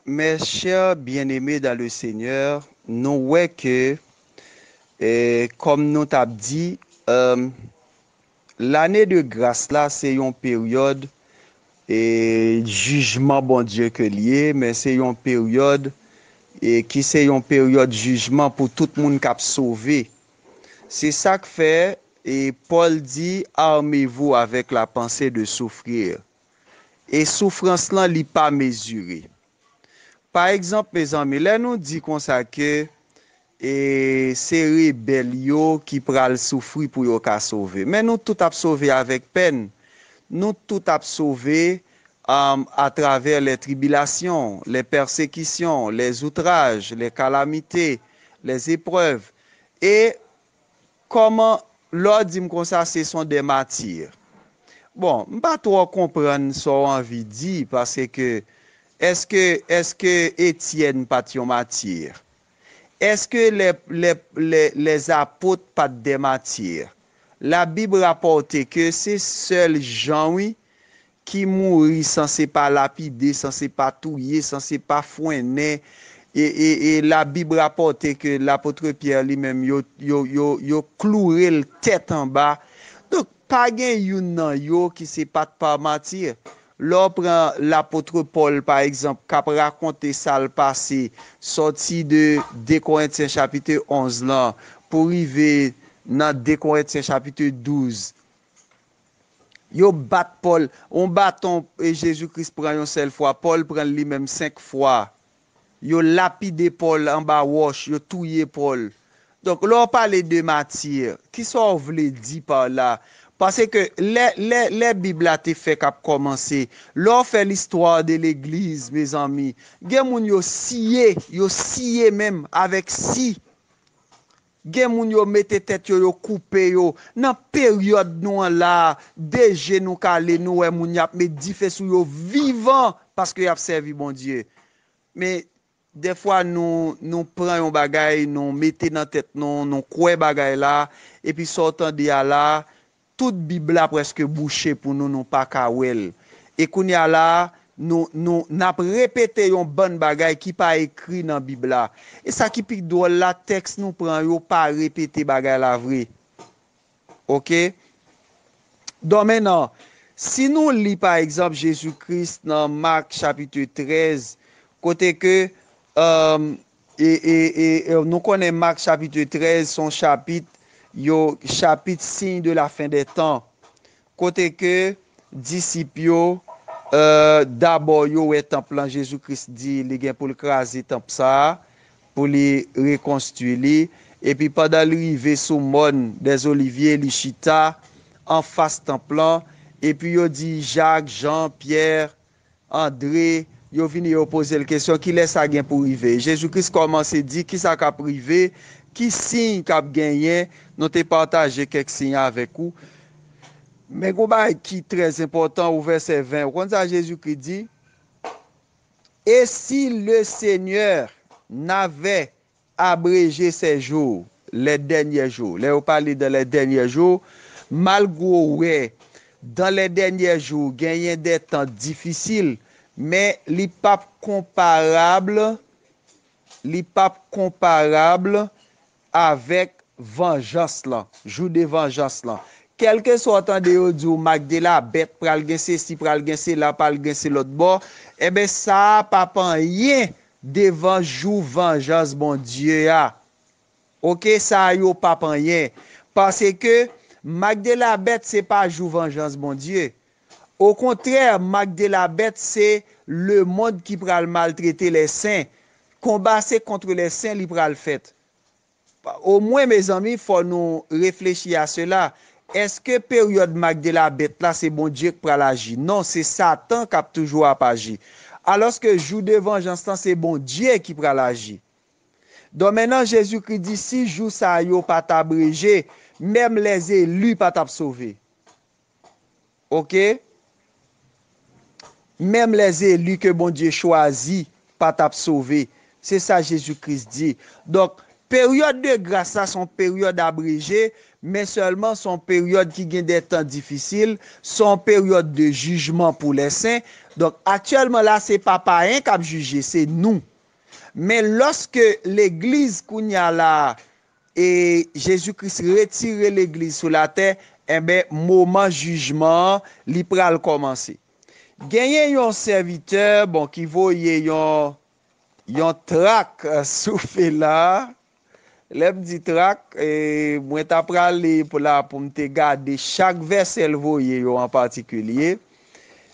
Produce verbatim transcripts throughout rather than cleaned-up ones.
Mes chers bien-aimés dans le Seigneur, nou wè ke, eh, kòm nou t ap di, eh, lane de gras la, se yon peryòd, eh, jijman Bondye ke l ye, men se yon peryòd, eh, ki se yon peryòd jijman pou tout moun k ap sove. Se sa k fè, eh, Pòl di, armez-vous avec la pensée de souffrir. E soufrans lan, li pa mezire. Pa egzanp, mezanmi, lè nou di konsa ke, e, se rebèl yo ki pral soufri pou yo ka sove. Men nou tout ap sove avèk pèn. Nou tout ap sove, um, atravè les tribulations, les persécutions, les outrages, les calamités, les épreuves. E kòman, lè w di m konsa, ce sont des martyrs. Bon, m pa twò konprann sa w anvi di, paske èske, èske Etyèn pa t yon matir? Èske les, les, les, les apôtres pa t des martyrs? Labib rapòte ke se sèl Jan, wi, ki mouri san se pa lapide, san se pa touye, san se pa fwennen. E, e, e Labib rapòte ke lapot Pyè li menm, yo, yo, yo, yo kloure l tèt anba. Donk, pa gen youn nan yo ki se pa t pa mati. Lè w pran lapot Pòl, pa egzanp, k ap rakonte sa l pase, sòti de de Korentyen chapit onz lan, pou rive nan de Korentyen chapit douz. Yo bat Pòl. Yon baton, e, Jezi Kris pran yon sèl fwa. Pòl pran l li menm senk fwa. Yo lapide Pòl anba wòch. Yo touye Pòl. Donk, lè w pale de mati, kisa w vle di pa la? Paske lè, lè, lè Bib la te fèk ap kòmanse, lè w fè l'histoire de l'église, mezanmi, gen moun yo siye, yo siye menm avèk si. Gen moun yo mete tèt yo, yo koupe yo. Nan peryòd nou an la, de je nou kale, nou wè moun y ap met dife sou yo vivan paske y ap sèvi Bondye. Men, dèfwa nou, nou pran yon bagay, nou mete nan tèt nou, nou kwè bagay la, epi sa w tande a la, tout Bib la prèske bouche pou nou, nou pa ka wè l. E kounye a la, nou, nou, n ap repete yon bann bagay ki pa ekri nan Bib la. E sa ki pi dwòl la, tèks nou pran yo pa repete bagay la vre. Oke? Donk, mentnan, si nou li, pa egzanp, Jezi Kris nan Mak chapit trèz, kote ke, um, e, e, e, e, nou konnen Mak chapit trèz, se yon chapit, yo, chapit signe de la fin des temps. Kote ke disip yo, euh, dabò yo wè tanp lan, Jezi Kris di li gen pou l kraze tanp sa a, pou li rekonstwi li. Epi pandan l rive sou mòn dèzolivye, li chita anfas tanp lan. Epi yo di Jak, Jan, Pyè, Andre, yo vini, yo poze l kesyon, kilè sa gen pou rive? Jezi Kris kòmanse di kisa k ap rive, ki siy k ap genyen. Nou te pataje kèk siy avèk ou. Men gon bagay ki trè enpòtan, ou vèsè ven. Ou konn sa Jezi Kris di? Et si le Seigneur n'avait abrégé ces jours, les derniers jours. Lè yo pale de les derniers jours, malgre w wè, dans les derniers jours, genyen de tan difisil, men li p ap konparab, li p ap konparab avèk vanjans lan, jou de vanjans lan. Kèlkeswa w tande yo di w Mak de la Bèt, pral gen sesi, pral gen sela, pral gen se lòt bò, enben sa a p ap anyen devan jou vanjans Bondye a. Oke, sa yo p ap anyen. Paske Mak de la Bèt se pa jou vanjans Bondye. Okontrè, Mak de la Bèt se lemonn ki pral maltrete lè sen. Konba se contre les saints li pral fèt. Omwen, mezanmi, fò nou reflechi a sela. Èske peryòd Mak de la Bèt la, se Bondye k pral aji? Non, se Satan k ap toujou ap aji. Alòske jou de vanjans lan, se Bondye ki pral aji. Donk, mentnan, Jezi Kris di, si jou sa yo pa t abreje, menm lèzeli pa t ap sove. Oke? Menm lèzeli ke Bondye chwazi pa t ap sove. Se sa Jezi Kris di. Donk, peryòd de gras la, se yon peryòd abreje, men sèlman se yon peryòd ki gen de tan difisil, se yon peryòd de jijman pou lèsen. Donk, aktyèlman la, se pa payen k ap jije, se nou. Men lòske legliz kounye a la, e Jezi Kris retire legliz sou latè, enben, moman jijman an, li pral kòmanse. Genyen yon sèvitè, bon, ki voye yon, yon trak, eh, sou fela. Lè m di trak, eh, mwen ta prale pou la pou m te gade chak vèsè l voye yo an patikilye.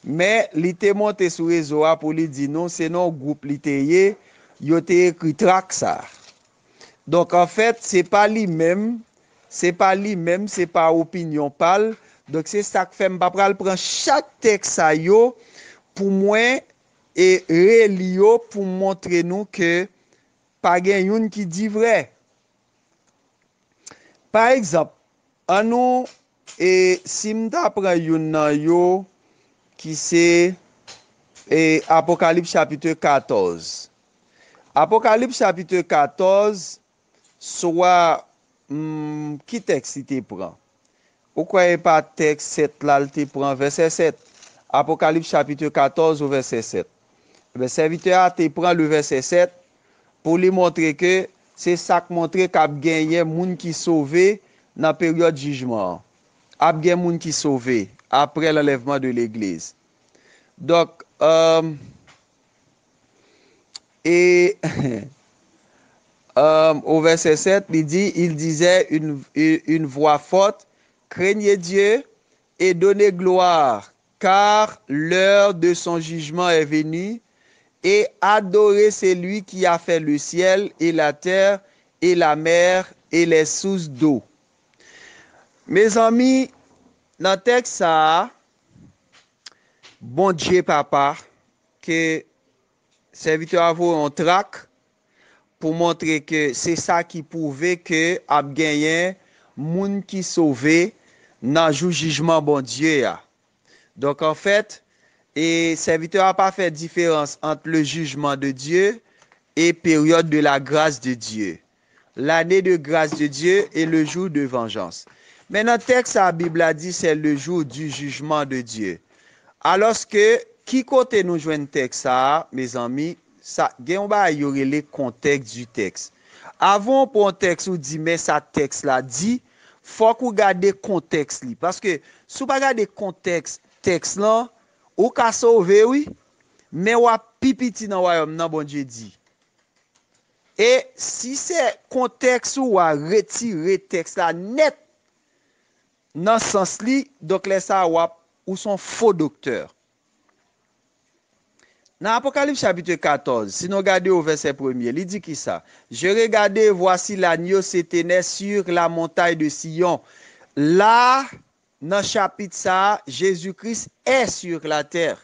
Men, li te monte sou rezo a pou li di nou, se nan yon gwoup li te ye, yo te ekri trak sa. Donk, anfèt, se pa li menm, se pa li menm, se pa opinyon pa l. Donk, se sa k fè m pa pral pran chak tèks sa yo pou mwen e reli yo pou m montre nou ke pa gen youn ki di vrè. Pa egzanp, annou, e, si m ta pran youn nan yo ki se, e, Apokalips chapit katòz. Apokalips chapit katòz, swa, hmm, ki tèks li te pran? Ou kwè e pa tèks sèt la l te pran, vèsè sèt? Apokalips chapit katòz ou vèsè sèt. Ebyen, sèvitè a te pran le vèsè sèt pou li montre ke se sa k montre k ap genyen moun ki sove nan peryòd jijman an. Ap gen moun ki sove apre l'enlèvement de l'église. Donk, euh, e, euh, o vèsè sèt, li di, il disait une, une voix forte, craignez Dieu et donnez gloire, car l'heure de son jugement est venue, et adorez celui qui a fait le ciel et la terre et la mer et les sources d'eau. Mezanmi, nan tèks sa a, Bondye Papa, ke sèvitè a voye yon trak pou montre ke se sa ki pwouve ke ap genyen moun ki sove nan jou jijman Bondye a. Donk, anfèt, e sèvitè a pa fè diferans ant le jugement de Dieu et période de la grâce de Dieu. L'année de grâce de Dieu et le jour de vengeance. Men nan tèks sa, Bib la di, c'est le jour du jugement de Dieu. Alòske, ki kote nou jwenn tèks sa a, mezanmi? Sa, gen yon bagay yo rele kontèks di tèks. Avan w pran yon tèks ou di, men sa tèks la di, fòk ou gade kontèks li. Paske, si w pa gade kontèks tèks lan, ou ka sove, wi, men w ap pi piti nan wayòm nan, Bondye di. E si se kontèks ou a retire tèks la nèt nan sans li, donk lè sa a w ap, ou se yon fo doktè. Nan Apokalips chapit katòz, si nou gade o vèsè premye, li di kisa? Je regardai, et voici l'agneau se tenait sur la montagne de Sion. La, nan chapit sa a, Jezi Kris est sur la terre.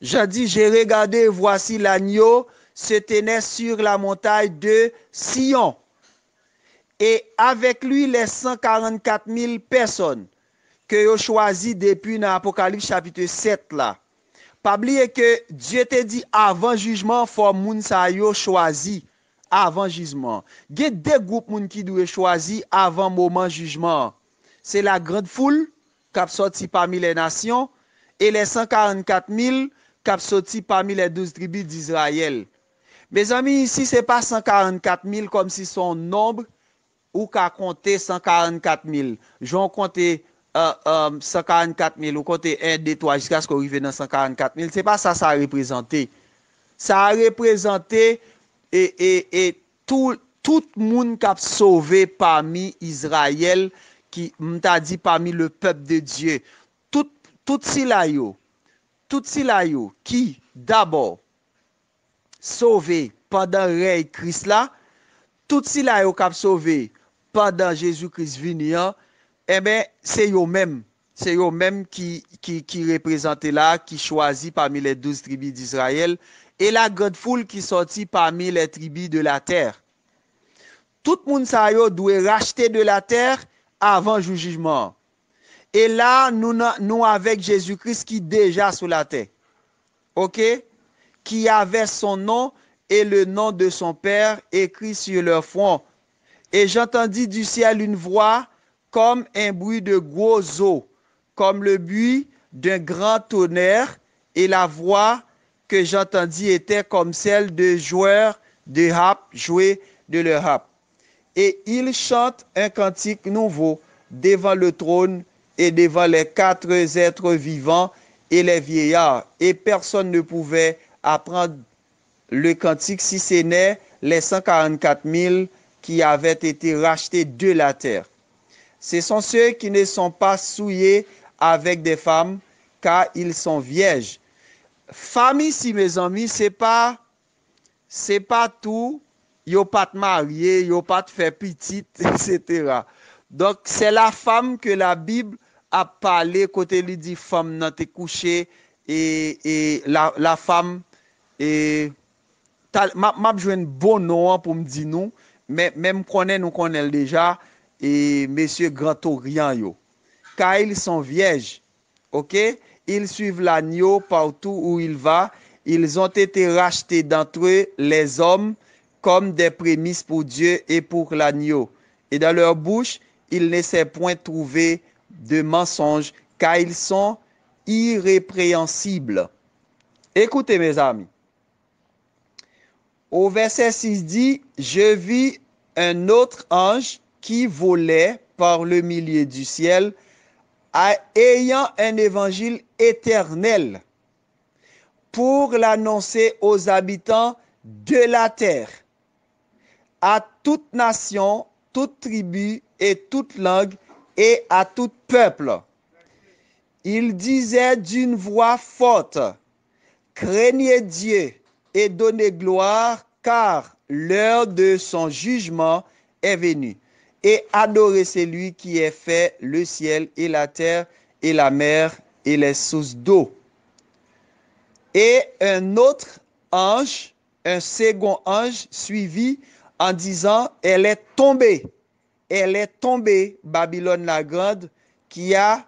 Jean dit, j'ai regardé, et voici l'agneau se tenait sur la montagne de Sion. Et avec lui les cent quarante-quatre mille personnes ke yo chwazi depi nan Apokalips chapit sèt la. Pa bliye ke Dye te di avan jijman, fò moun sa yo chwazi avan jijman. Gen de gwoup moun ki dwe chwazi avan moman jijman an. Se la grande foule k ap sòti pami les nations et les cent quarante-quatre mille k ap sòti pami les douze tribus d'Israël. Mezanmi, isi se pa cent quarante-quatre mille kòmsi se yon nonb ou ka konte cent quarante-quatre mille. Jan w konte, euh, euh, cent quarante-quatre mille, ou konte en, de, twa, jiskaske w rive nan cent quarante-quatre mille. Se pa sa sa reprezante. Sa reprezante e, e, e tou, tout moun k ap sove pami Izrayèl, ki, m ta di, pami le peuple de Dieu. Tout, tout sila yo, tout sila yo ki, dabò, sove pandan rèy Kris la, tout sila yo k ap sove pandan Jezi Kris vini an, enben, se yo menm. Se yo menm ki, ki, ki reprezante la, ki chwazi pami les douze tribus d'Israël, et la grande foule qui sortit parmi les tribus de la terre. Tout moun sa yo dwe rachte de la terre avan jou jijman an. E la, nou, nan, nou avèk Jezi Kris ki deja sou latè. OK? Qui avaient son nom et le nom de son Père écrit sur leur front. Et j'entendis du ciel une voix comme un bruit de gros eaux, comme le bruit d'un grand tonnerre, et la voix que j'entendis était comme celle de joueurs de harpe jouer de leur harpe. Et ils chantent un cantique nouveau devant le trône et devant les quatre êtres vivants et les vieillards, et personne ne pouvait apprendre le cantique si ce n'est les cent quarante-quatre mille qui avaient été rachetés de la terre. Ce sont ceux qui ne sont pas souillés avec des femmes, car ils sont vierges. Fanm isi, mezanmi, se pa, se pa tou, yo pa t marye, yo pa t fè pitit, etsetera. Donk, c'est la femme que la Bible ap pale kote li di fanm nan te kouche, e, e la, la femme, e, ta, m ap, m ap jwenn bon non an pou m di nou, men, men m konnen nou konnen l deja, e mesye Gran Toryan yo. Car ils sont vierges, ok? Ils suivent l'agneau partout où il va. Ils ont été rachetés d'entre les hommes comme des prémices pour Dieu et pour l'agneau. Et dans leur bouche, il ne s'est point trouvé de mensonge, car ils sont irrépréhensibles. Écoutez, mes amis. Au verset six dit, je vis un autre ange qui volait par le milieu du ciel, a- ayant un évangile éternel pour l'annoncer aux habitants de la terre, à toute nation, toute tribu et toute langue et à tout peuple. Il disait d'une voix forte, craignez Dieu et donnez gloire, car l'heure de son jugement est venue. Et adorez celui qui a fait le ciel et la terre et la mer et les sources d'eau. Et un autre ange, un second ange suivit en disant, elle est tombée, elle est tombée, Babylone la grande, qui a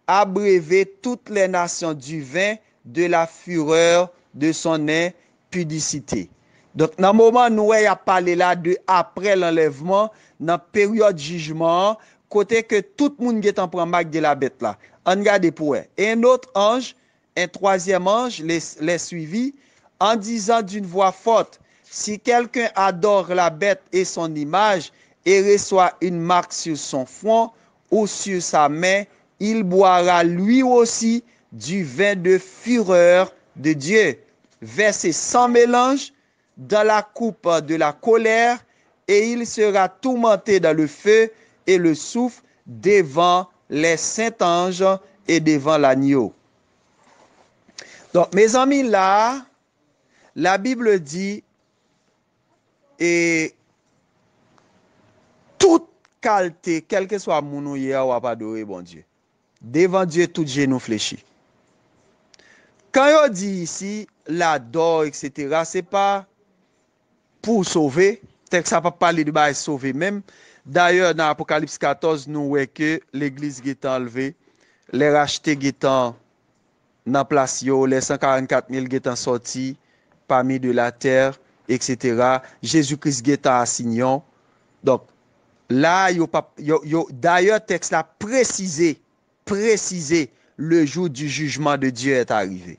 abreuvé toutes les nations du vin de la fureur de son impudicité. Donk, nan moman nou wè y ap pale la de apre lanlèvman, nan peryòd jijman an, kote ke tout moun gentan pran mak de la bèt la. Ann gade pou wè. Et un autre ange, un troisième ange les, les suivit, en disant d'une voix forte, si quelqu'un adore la bête et son image, et reçoit une marque sur son front ou sur sa main, il boira lui aussi du vin de fureur de Dieu, versé sans mélange dans la coupe de la colère, et il sera tourmenté dans le feu et le soufre devant les saints anges et devant l'agneau. Donk, mezanmi, la, la Bible di, e tout kalte, kèlkeswa moun ou ye a, w ap adore Bondye. Devan Dye, tout jenou flechi. Kan yo di isi, ladò, etsetera, se pa pou w sove. Tèks la p ap pale de bagay sove menm. Dayè, nan Apokalips katòz, nou wè ke legliz gentan anlve, lè rachte gentan nan plas yo, lè san karannkat mil gentan sòti pami de la tè, etsetera. Jezi Kris gentan a Siyon. Donk, la, yo p ap, yo, yo, dayè, tèks la presize, presize, le jour du jugement de Dieu est arrivé.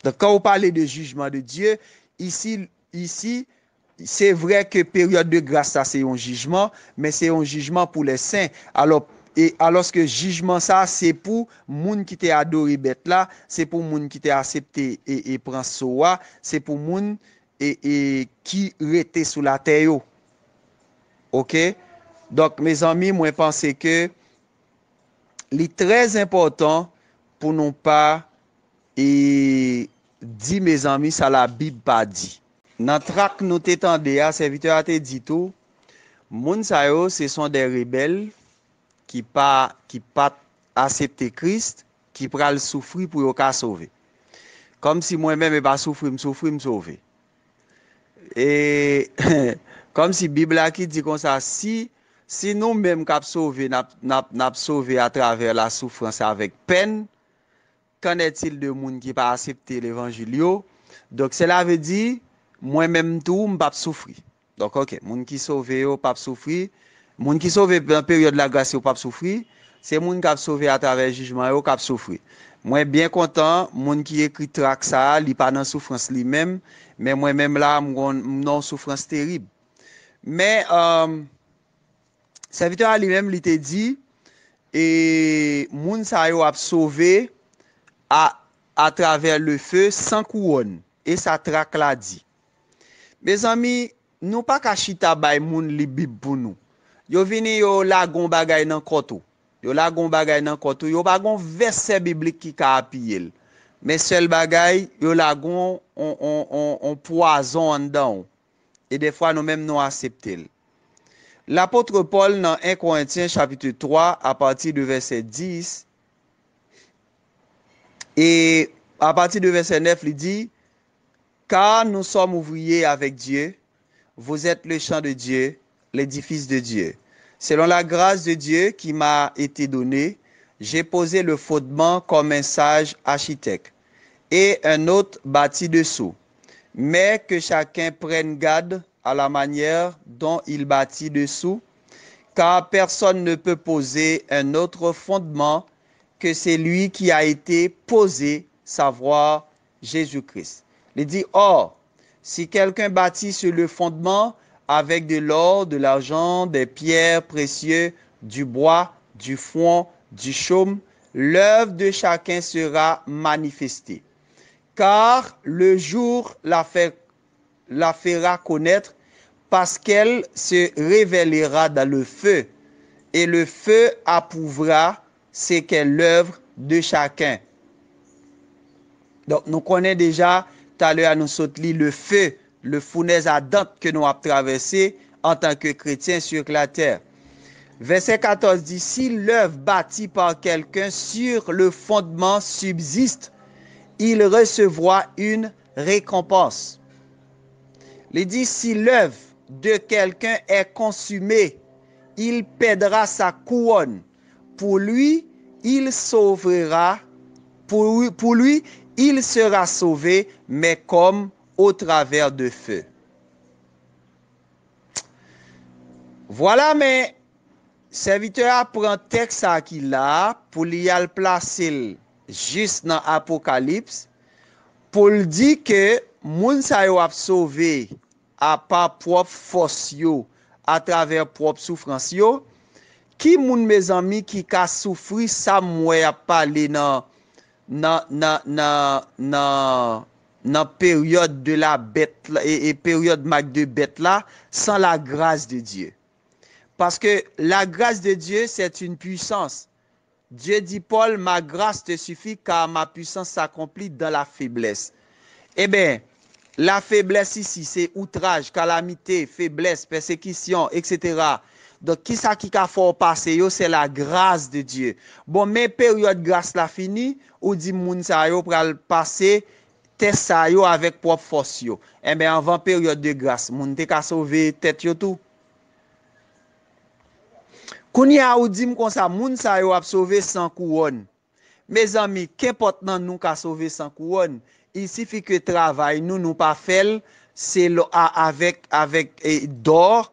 Donk, quand on parle de jugement de Dieu, ici, ici, se vrè ke peryòd de gras sa se yon jijman, men se yon jijman pou lè sen. Alò, e, alòske jijman sa se pou moun ki te adore bèt la, se pou moun ki te asepte e, e pran so a, se pou moun e, e ki rete sou latè yo. Oke? Donk, mezanmi, mwen panse ke li trè enpòtan pou nou pa, e, di, mezanmi, sa Labib pa di. Nan trak nou te tande a, sèvitè a te di tou, moun sa yo, ce sont des rebelles qui pa, qui pa t asepte Kris, ki pral soufri pou yo ka sove. Kòmsi mwen menm, e pa soufri m soufri, m sove. E kòmsi Bib la ki di konsa, si, si nou menm k ap sove, n ap, n ap, n ap sove atravè la soufrans avèk pèn, qu'en est-il de moun ki pa asepte levanjil yo? Donk, sela vle di, mwen menm tou, m p ap soufri. Donk, ok, moun ki sove yo p ap soufri. Moun ki sove nan peryòd lagras yo p ap soufri. Se moun k ap sove atravè jijman yo k ap soufri. Mwen byen kontan, moun ki ekri trak sa a, li pa nan soufrans li menm, men mwen menm la, m gon- m nan yon soufrans terib. Men, um, sèvitè a li menm, li te di, e moun sa yo ap sove a, atravè le feu sans couronne. E sa trak la di. Mezanmi, nou pa ka chita bay moun li Bib pou nou. Yo vini, yo lage yon bagay nan kòt ou. Yo lage yon bagay nan kòt ou. Yo pa gon vèsè biblik ki ka apiye l. Men sèl bagay, yo lage yon, yon, yon, yon, yon pwazon anndan w. E dèfwa, nou menm, nou aksepte l. Lapot Pòl nan en Korentyen chapit twa, apati de vèsè dis, e apati de vèsè nèf, li di, Car nous sommes ouvriyers avec Dieu, vous êtes le champ de Dieu, l'édifice de Dieu. Selon la grâce de Dieu qui m'a été donnée, j'ai posé le fondement comme un sage architecte, et un autre bâtit dessous. Mais que chacun prenne garde à la manière dont il bâtit dessous, car personne ne peut poser un autre fondement que celui qui a été posé, savoir Jésus-Christ. Li di, Or, si quelqu'un bâtit sur le fondement avec de l'or, de l'argent, des pierres précieuses, du bois, du foin, du chaume, l'œuvre de chacun sera manifestée. Car le jour la fait la fera connaître, parce qu'elle se révélera dans le feu, et le feu approuvera ce qu'est l'œuvre de chacun. Donk, nou konnen deja, talè a nou sot li le feu, le fournaise ardente ke nou ap travèse antanke kretyen sur la terre. Vèsè katòz di, Si l'œuvre bâtie par quelqu'un sur le fondement subsiste, il recevra une récompense. Li di, Si l'œuvre de quelqu'un est consumée, il perdra sa couronne. Pour lui, il sauvera, pour lui, pour lui, il sera sauvé, mais comme au travers de feu. Vwala, men sèvitè a pran tèks sa a ki la a pou li al plase l jis nan Apokalips, pou l di ke moun sa yo ap sove apa pwòp fòs yo, atravè pwòp soufrans yo. Ki moun, mezanmi, ki ka soufri sa m wè y ap pale nan, nan, nan, nan, nan, nan peryòd de la bèt la, e, e peryòd mak de bèt la, san la gras de Dye? Paske la gras de Dye, c'est une puissance. Dye di Pòl, Ma grâce te suffit, car ma puissance s'accomplit dans la faiblesse. Eben, la feblès isi, se outraj, kalamite, feblès, pèsekisyon, etsetera. Donk, kisa ki ka fè w pase yo? Se la grâce de Dieu. Bon, men peryòd gras la fini, ou di moun sa yo pral pase tès sa yo avèk pwòp fòs yo. Enben, anvan peryòd de gras, moun te ka sove tèt yo tou. Kounye a, ou di m konsa, moun sa yo ap sove san kouwòn. Mezanmi, kenpòt nan nou ka sove san kouwòn. Il sifi ke travay nou, nou pa fè l, se lo-, a-, avèk, avèk, e, dò,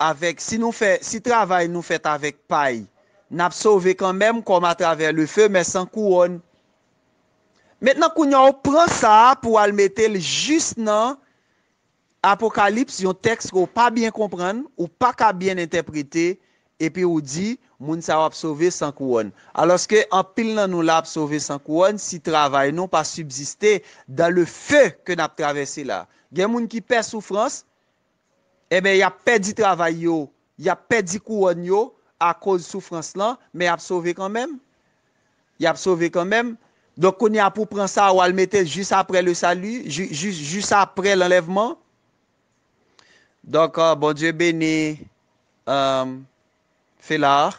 avèk, si nou fè, si travay nou fèt avèk pay, n ap sove kanmenm, comme à travers le feu, men san kouwòn. Mentnan, kounye a, ou pran sa a pou w al mete l jis nan Apokalips, yon tèks ke w pa byen konprann, ou pa ka byen entèprete, epi ou di, moun sa yo ap sove san kouwòn. Alòske anpil nan nou la ap sove san kouwòn si travay nou pa sibziste dans le feu ke n ap travèse la. Gen moun ki pè soufrans, enben, y ap pèdi travay yo, y ap pèdi kouwòn yo akoz soufrans lan, men y ap sove kanmenm. Y ap sove kanmenm. Donk, kounye a pou pran sa, w al mete l jis apre le sali, ji-, jis, jis apre lanlèvman. Donk, euh, Bondye beni, euh, Felar.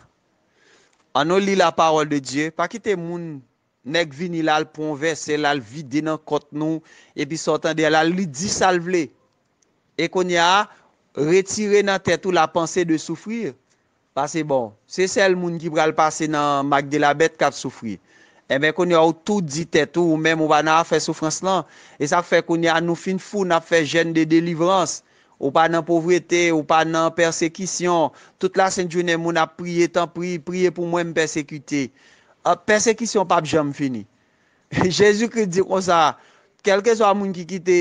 Annou li la parole de Dieu. Pa kite moun, nèg vini la, l pran yon vèsè, l al vide nan kont nou, epi sa w tande a la, li di sa l vle. E kounye a, retire nan tèt ou la pensée de souffrir. Paske bon, se sèl moun ki pral pase nan mak de la bèt k ap soufri. Enben, kounye a, ou tou di tèt ou, ou menm ou pa nan afè soufrans lan. E sa k fè kounye a, nou fin fou, n ap fè jèn de delivrans. Ou pa nan povrete, ou pa nan pèsekisyon. Tout lasent jounen, moun ap priye, tanpri, priye pou mwen, m pèsekite. Ah, pèsekisyon p ap janm fini. Jezikri di konsa, kèlkeswa moun ki kite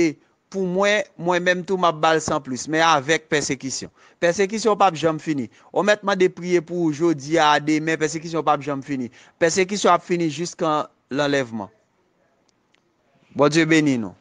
pou mwen, mwen menm tou m ap ba l san plis, men avèk pèsekisyon. Pèsekisyon p ap janm fini. Ou mèt mande priye pou ou jodi a, demen, pèsekisyon p ap janm fini. Pèsekisyon ap fini jiskan lanlèvman. Bondye beni nou.